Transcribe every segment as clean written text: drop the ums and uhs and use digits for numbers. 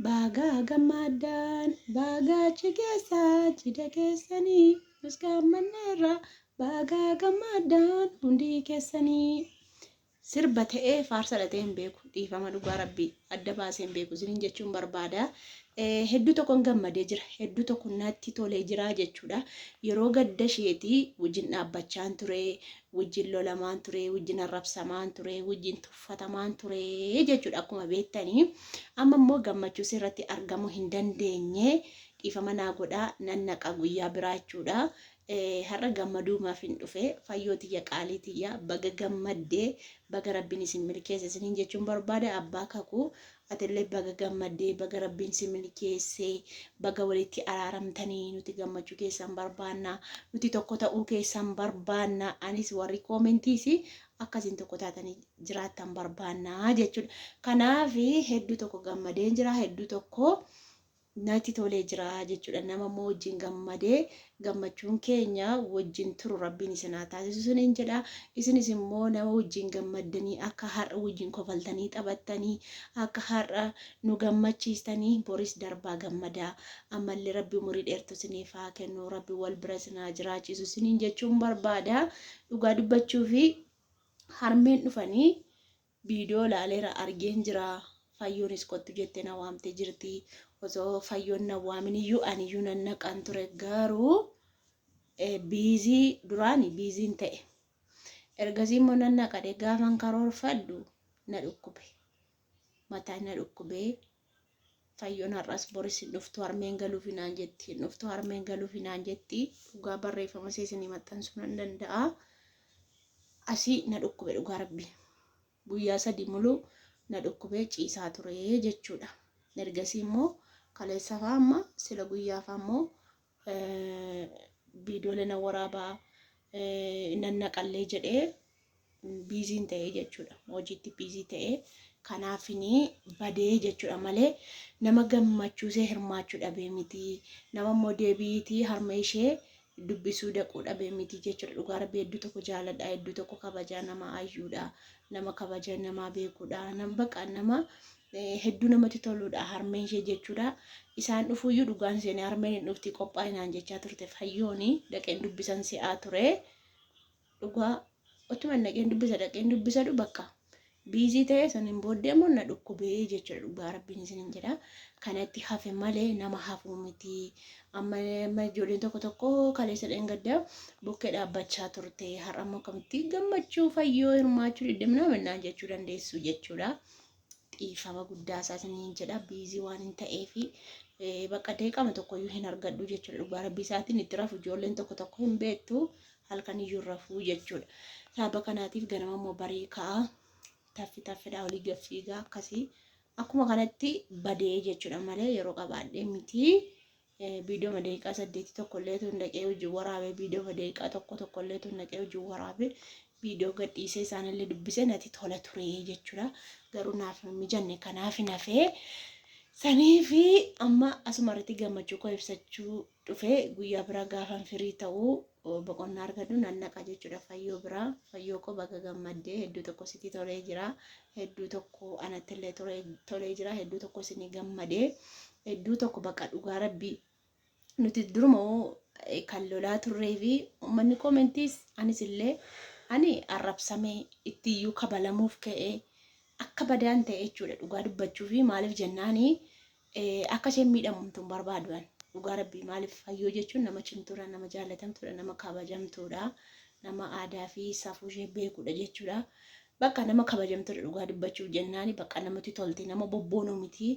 Baga gammaddan, baga achi geessan cidha keessanii, nus gammanneerra, baga gammaddan hundi keessanii. Sirba ta'ee faarsadha ta'ee hin beeku, dhiifama, dhugaa rabbii adda baasee hin beeku isiniin jechuun barbaada. Hedduu tokkon gammadee jira, hedduu tokko natti tolee jira jechuudha. Yeroo gadda isheetii wajjin dhaabbachaan ture, wajjin lolamaan ture, wajjin arrabsamaan ture, wajjin tuffatamaan ture jechuudha akkuma beektanii. Amma immoo gammachuu irratti argamuu hin dandeenye, dhiifama naa godhaa, nan naqa guyyaa biraa jechuudha. Har'a gammaduumaaf hin dhufe. Fayyoo tiyya, qaalii tiyya, baga gammaddee, baga rabbiin isin milkeesse isiniin jechuun barbaada. Abbaa kakuu, atillee baga gammaddee, baga rabbiin si milkeesse, baga walitti araaramtanii. Nuti gammachuu keessan barbaanna, nuti tokko ta'uu keessan barbaanna. Anis warri koomentiis akkasiin tokko taatanii jiraattan barbaanna jechuudha. Kanaaf hedduu tokko gammadeen jira, hedduu tokko natti tolee jira jechuudha. Nama immoo wajjin gammadee gammachuun keenya wajjin turu rabbiin isin haa taasisu isiniin jedha. Isinis immoo nama wajjin gammaddanii, akka har'a wajjin kofaltanii taphattanii, akka har'a nu gammachiistanii boris darbaa gammadaa. Ammallee rabbi umurii dheertuu isiniif haa kennu, rabbi wal bira isin haa jiraachisu isiniin jechuun barbaada. Dhugaa dubbachuu fi harmeen dhufanii viidiyoo ilaaleera, argeen jira. Fayyoonis kottu jettee na waamtee jirti. Osoo fayyoon na waamin iyyuu aniyyuu nan naqan ture, garuu busy duraani busyn ta'e. Ergasii immoo nan naqadhe, gaafan karoorfadhu na dhukkube. Mataan na dhukkubee, fayyoon har'as boris hin dhuftu, harmeen galuufi naan jetti, hin dhuftu, harmeen galuufi naan jetti. Dhugaa barreeffama isinii maxxansuu nan danda'a. Asii na dhukkube, dhugaa rabbi. Guyyaa 3 muluu na dhukkubee ciisaa ture jechuudha. Ergasii immoo kaleessa fa'aa, amma sila guyyaa fa'aa immoo viidiyoolee na waraabaa nan naqallee jedhee busyn ta'ee jechuudha. Hojiitti busy ta'ee kanaafini badee jechuudha malee nama gammachuusee hirmaachuu dhabee miti. Nama immoo deebiitii harma ishee dubbisuu dhaquu dhabee miti jechuudha. Dhugaa rabbi hedduu tokko jaaladha, hedduu tokko kabajaa nama ayyuudha, nama kabaja namaa beekuudha, nama baqa nama hedduu namatti toluudha harmeen ishee jechuudha. Isaan dhufuyyuu dhugaan seenee harmeen hin dhufti qophaa'inaan jechaa turte fayyooni, dhaqeen dubbisan si'aa ture. Dhugaa otuma dhaqeen dubbisa, dhaqeen dubbisadhu, bakka busy ta'e saniin booddee immoo na dhukkubee jechuudha. Dhugaa rabbiin isinin jedha. Kanatti hafe malee nama hafuu miti. Amma amma ijoolleen tokko tokko kaleessa dheengadda bukkee dhaabbachaa turte, har'a immoo akkamitti gammachuu fayyoo hirmaachuu diddimnaa mannaan jechuu dandeessu jechuudha. Dhiifama guddaa isaa isiniin jedha, busy waan hin ta'eefi bakka deeqama tokkoyyuu hin argadhu jechuudha. Dhugaa rabbii isaatiin itti rafu ijoolleen tokko tokko hin beektu, halkan iyyuu rafuu jechuudha. Sababa kanaatiif ganama immoo barii ka'a, taffi taffidhaa olii gad fiigaa, akkasii akkuma kanatti badee jechuudha malee yeroo qabaadhee miti. Viidiyoo daqiiqaa 8 tokko illee tun dhaqee hojii waraabee, viidiyoo daqiiqaa 1 tokko illee tun dhaqee hojii waraabee, viidiyoo gadhiisee isaanillee dubbisee natti tola ture jechuudha. Garuu naaf hin mijanne, kanaaf hin hafee. Sanii fi amma asuma irratti gammachuu koo ibsachuu dhufee, guyyaa biraa gaafan firii ta'uu boqonnaa argadhu nan naqa jechuudha fayyoo biraa. Fayyoo koo, baga gammaddee, hedduu tokko sitti tolee jira. Hedduu tokko anattillee tolee jira. Hedduu tokko isinii gammadee. Hedduu tokko bakka dhugaa rabbii nuti duruma kan lolaa turree fi uummanni koomentiis anis illee ani arrabsamee ittiyyuu kabalamuuf ka'ee akka badaan ta'e jechuudha. Dhugaa dubbachuu fi maaliif jennaanii, akka isheen miidhamtu hin barbaadu ani. Dhugaa rabbii, maaliif, fayyoo jechuun nama cimtuudha, nama jaallatamtuudha, nama kabajamtuudha, nama aadaa fi safuu ishee beekudha jechuudha. Bakka nama kabajamtuudha, dhugaa dubbachuuf jennaani bakka namatti tolti, nama bobboonuu miti,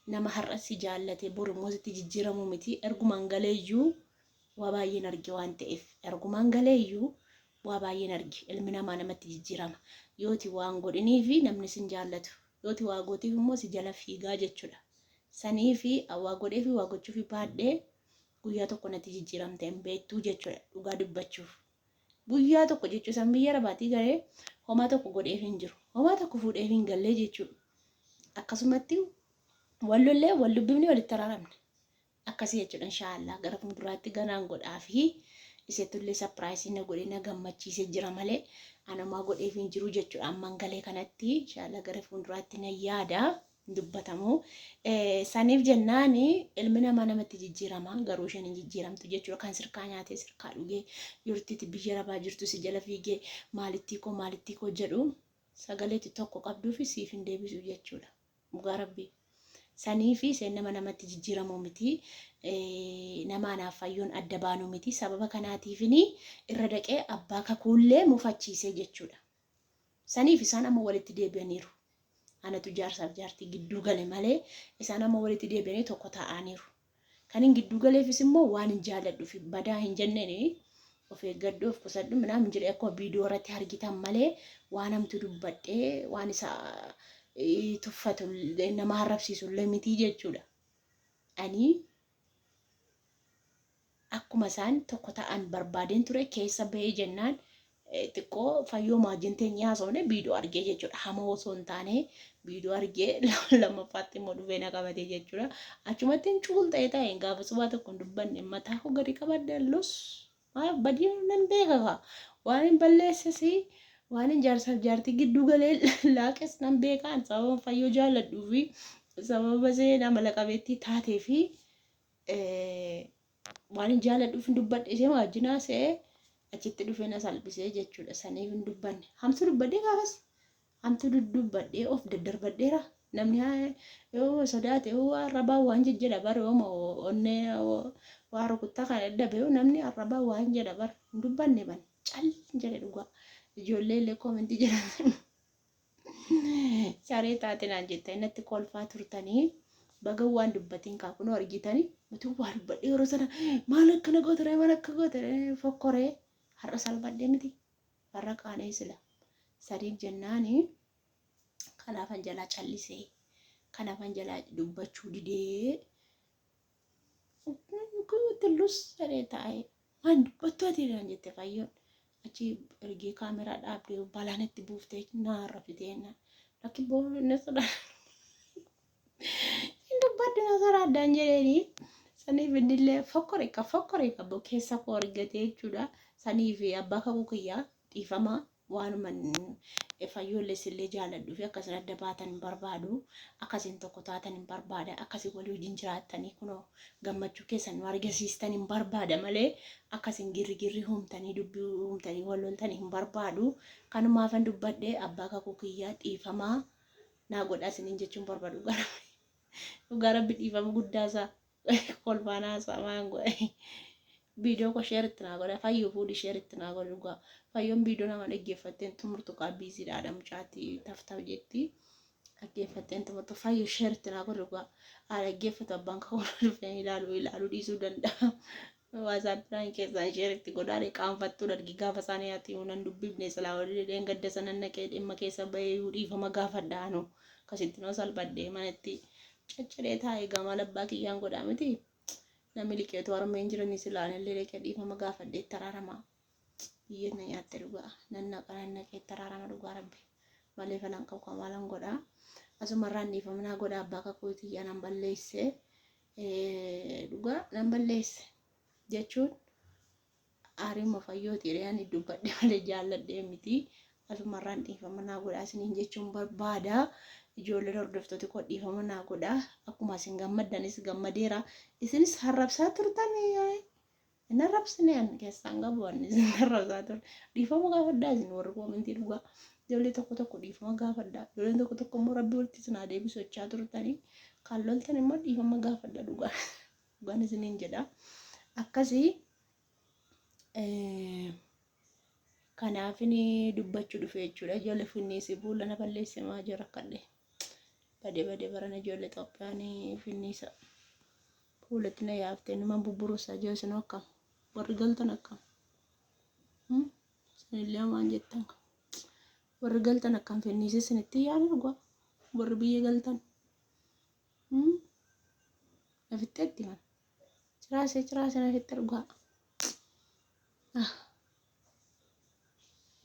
nama har'a si jaallate bor immoo sitti jijjiiramuu miti. Ergumaan galeeyyuu waa baay'een arge waan ta'eef, ergumaan galeeyyuu waa baay'een arge. Ilmi namaa namatti jijjiirama. Yooti waan godhinii fi namni sin jaallatu, yooti waa gootiif immoo si jala fiigaa jechuudha. Sanii fi waa godhee fi waa gochuu fi baadhee guyyaa tokko natti jijjiiramte hin beektuu jechuudha, dhugaa dubbachuuf. Guyyaa tokko jechuu san biyya rabaatii garee homaa tokko godheef hin jiru. Homaa tokko fuudheef hin gallee jechuudha. Akkasumatti wal lollee, wal dubbifne, walitti araaramne. Akkasii jechuudha. Inshaallah gara fuulduraatti ganaan godhaa fi isettullee surprise na godhee na gammachiisee jira malee anumaa godheef hin jiru jechuudha. Amman galee kanatti inshaallah gara fuulduraatti na yaada. Hin dubbatamu. Saniif jennaan ilmi namaa namatti jijjiirama garuu isheen hin jijjiiramtu jechuudha. Kan sirkaa nyaatee sirkaa dhugee yurtiitti biyya rabaa jirtu si jala fiigee maalittii koo maalittii koo jedhu sagaleetti tokko qabduufi siif hin deebisu jechuudha. Dhugaa rabbii. Saniifi isheen nama namatti jijjiiramu miti. Nama anaaf fayyoon adda baanu miti. Sababa kanaatiifini irra daqee abbaa kakuullee mufachiisee jechuudha. Saniif isaan amma walitti deebi'aniiru. Anatu jaarsaaf jaartii gidduu gale malee isaan amma walitti deebi'anii tokko ta'aniiru. Kan hin gidduu galeefis immoo waan hin jaalladhuuf badaa hin jenneen of eeggadhu of qusadhu minaamin jedhee akkuma viidiyoo irratti argitan malee waan hamtu dubbadhee waan isa tuffatu nama arrabsiisu illee miti jechuudha. Ani akkuma isaan tokko ta'an barbaadeen ture keessa ba'ee jennaan xiqqoo fayyoo maajin teenyee haasofne viidiyoo argee jechuudha. Hama osoo hin taane viidiyoo argee lammaffaatti immoo dhufee na qabate jechuudha. Achumatti hin cuul ta'e ta'e gaafa subaa tokko hin dubbanne mataa koo gadi qabadde lus badii nan beeka kaa waan hin balleessisi waan hin jaarsaaf jaartii gidduu galee laaqes nan beekaan sababa fayyoo jaalladhuu fi sababa seen amala qabeettii taatee fi waan hin jaaladhuuf hin dubbadhe ishee wajjin haasa'ee achitti dhufee na salphisee jechuudha. Saniif hin dubbanne. Hamtuu dubbadhee gaafas hamtuu dubbadhee of daddarbadheera. Namni yoo sodaate yoo arrabaa waan jejjedha bara yoo onnee waa rukuttaa kana dadhabe namni arrabaa waan jedha bara hin dubbanne ban cal jedhe dhugaa. Ijoollee illee koomentii jedhan. Saree taate naan jettanii natti kolfaa turtanii baga waan dubbatiin kaa kunoo argitanii utuu waa dubbadhee yeroo sana maal akkana gootere maal akka gootere fokkoree har'a salphadhee miti har'a qaanee sila sadiif jennaani kanaafan jalaa callisee kanaafan jalaa dubbachuu didee Kuyyuutti lus jedhee taa'ee waan dubbattu ati naan jette fayyoon. Achi ergee kaameraa dhaabdee balaan itti buuftee naa arrabsitee jennaan. Lakki boo na sodaa. Hin dubbadhu na sodaaddaan jedheeni. Saniif innillee fokkore ka fokkore ka boo keessa koo argatee jechuudha. Saniif abbaa kakuu kiyyaa dhiifama Waanuman fayyoollee sillee jaaladhu fi akkasin adda baatan hin barbaadu. Akkasin tokko taatan hin barbaada. Akkasin walii wajjin jiraattanii kunoo gammachuu keessan nu argisiistan hin barbaada malee akkasin girri girri uumtanii dubbii uumtanii wal loltanii hin barbaadu. Kanumaafan dubbadhe abbaa kakuu kiyyaa dhiifamaa naa godhaa isiniin jechuun barbaadu. Dhugaa rabbi dhiifama guddaa isaa kolfaan haasaa maan godhe. Viidiyoo koo sheer itti naa godha. Fayyoo fuudhi sheer itti naa godhi dhugaa. Fayyoon viidiyoo nama dhaggeeffatteen xumurtu kaa biiziidhaadha mucaatti taftaf jetti. Dhaggeeffatteen xumurtu fayyoo sheer itti naa godhi dhugaa. Haa dhaggeeffatu abbaan koo dhufee ilaalu ilaaluu dhiisuu danda'a. Waasaappiidhaan keessaan sheer itti godhaa qaanfattuu dargi gaafa isaanii ati nan dubbifne silaa olii dheengadda sanan naqee dhimma keessa bahee dhiifama gaafadha anuu. Akkasitti noo salphadhee manatti caccadhee taa'ee gamaa labbaa kiyyaan godhaa miti. Namni liqeetu harmeen jiranii silaa anillee dhaqee dhiifama gaafadhee itti araarama. Biyyeen na nyaatte dhugaa. Nan naqa nan naqee itti araarama dhugaa rabbi. Malee falan qabu kan maalan godhaa. Asumarraan dhiifama naa godhaa abbaa kakuu tiyyaa nan balleesse. Dhugaa nan balleesse jechuun aariima fayyooti jedhee ani dubbadhe malee jaalladhee miti. Asumarraan dhiifama naa godhaa isiniin jechuun barbaada. Ijoolleen hordoftooti koo dhiifama naa godhaa. Akkuma isin gammaddanis gammadeera. Isinis harrabsaa turtan hin arrabsine an keessaan qabu an isin arrabsaa ture. Dhiifama gaafadhaa isin warri koomentii dhugaa. Ijoollee tokko tokko dhiifama gaafadhaa. Ijoolleen tokko tokko immoo rabbi walitti isin haa deebisu jechaa turtanii. Kan loltan immoo dhiifama gaafadha dhugaa. Dhugaan isiniin jedha. Akkasii kanaafin dubbachuu dhufe jechuudha. Ijoollee finniisi fuula na balleesse maa jira rakkadhe. Bade bade barana ijoollee Itoophiyaan finniisa fuulatti na yaaftee numa bubburusa ijoo isin akkam warri galtan akkam isinillee waan jettan warri galtan akkam finniisi isinitti yaana dhugaa warri biyya galtan na fixxeetti mana. Ciraasee ciraasee na fixxe dhugaa. Ah.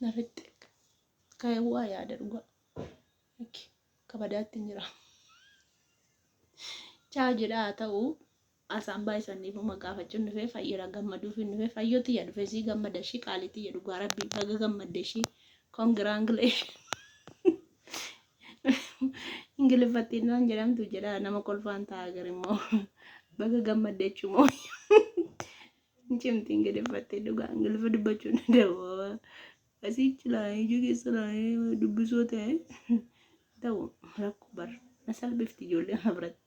Na fixxe. Ka'ee waa yaada dhugaa. Lakki kabadaatti hin jira. Chaa jedhaa haa ta'u asaan baay'isan dhiifama gaafachuun dhufee fayyira gammaduuf hin dhufee fayyoo tiyya dhufee sii gammada ishii qaalii tiyya dhugaa rabbii baga gammadde ishii congratulations. Ingiliffattiin naan jedhamtu jedha nama kolfaan ta'a garimmoo baga gammadde jechuumoo hin cimti ingiliffattee dhugaa ingiliffa dubbachuu hin danda'u. Asichi laayee ija keessa laayee dubbisoo ta'e ta'u rakkoo bar na salphifti ijoollee na biratti.